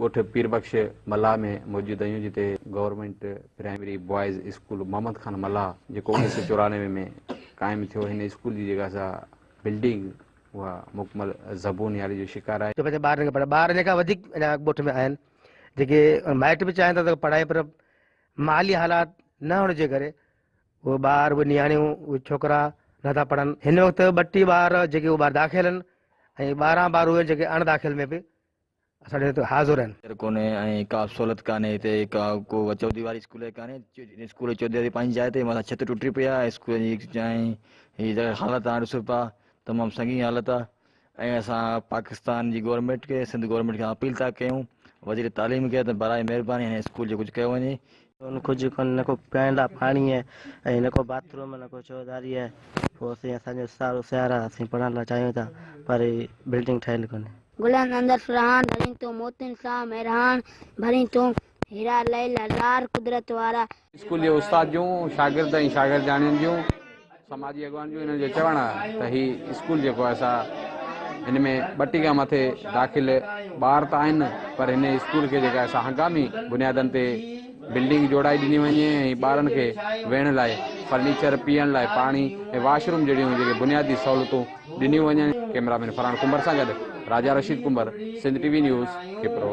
ڳوٺ پير بخش ملاح ۾ موجود آهيون جتي government primary boys school Muhammad Khan Mallah جيڪو 1994 ۾ قائم ٿيو هن اسڪول جي جيڪا سا بلڊنگ اها مڪمل زبون حالي جو شڪار آهي. جو پنهنجي ٻارن کي پڙهائي ٻار ان کان وڌيڪ اڃا ڳوٺ ۾ آهن جيڪي مائٽ به چاهين ٿا ته پڙهائي پر مالي حالات نه هئڻ جي ڪري اهي ٻار اهي نياڻيون اهي ڇوڪرا نه ٿا پڙهن. هن وقت 32 ٻار جيڪي اهي ٻار داخل آهن ۽ 12 ٻار اهي آهن جيڪي اڻ داخل ۾ به اسان ڏي حاضر آهن. ڪونهي ۽ ڪا به سهولت ڪانهي هتي ڪا ڪو چوديواري اسڪول ڪانهي اسڪول جي چوديواري پنهنجي جاء تي مٿان ڇت ٽٽي پئي آهي اسڪول جي ۽ هي جيڪا حالت توهان ڏسو پيا تمام سنگين حالت آهي ۽ اسان پاڪستان جي گورنمينٽ کي سنڌ گورنمينٽ کي اپيل ٿا ڪيون وزير تعليم کي ته برائي مهرباني هن اسڪول جو ڪجهه ڪيو وڃي. ڪونه ڪجهه ڪونه نه ڪو پيئڻ لاء پاڻي آهي ۽ نه ڪو باٿ روم نه ڪو چوديواري آهي پوء اسين اسان جو سارو سيارا اسين پڙهڻ لاء چاهيون ٿا پر هي بلڊنگ ٺهيل ڪونهي. گلن اندر سرهاڻ ڀرين تون موتين سان مهراڻ ڀرين تون هيرا لعل هزار قدرت وارا. اسڪول جي استاد جون، شاگرد ۽ شاگردياڻين جون، سماجي اڳواڻن جون انهن جو چوڻ آهي ته هي اسڪول جيڪو آهي سا هن ۾ 32 کان مٿي داخل ٻار ته آهن پر هن اسڪول کي جيڪا آهي سا هنگامي بنيادن تي بلڊنگ جوڙائي ڏني وڃي ۽ ٻارن کي ويهڻ لاء فرنيچر، پيئڻ لاء پاڻي ۽ واش روم جهڙيون جيڪي بنيادي سهولتون ڏنيون وڃن. ڪئميرا مين فرحان ڪنڀر سان گڏ Raja Rasheed Kumbhar, Sindh T V news, Khipro.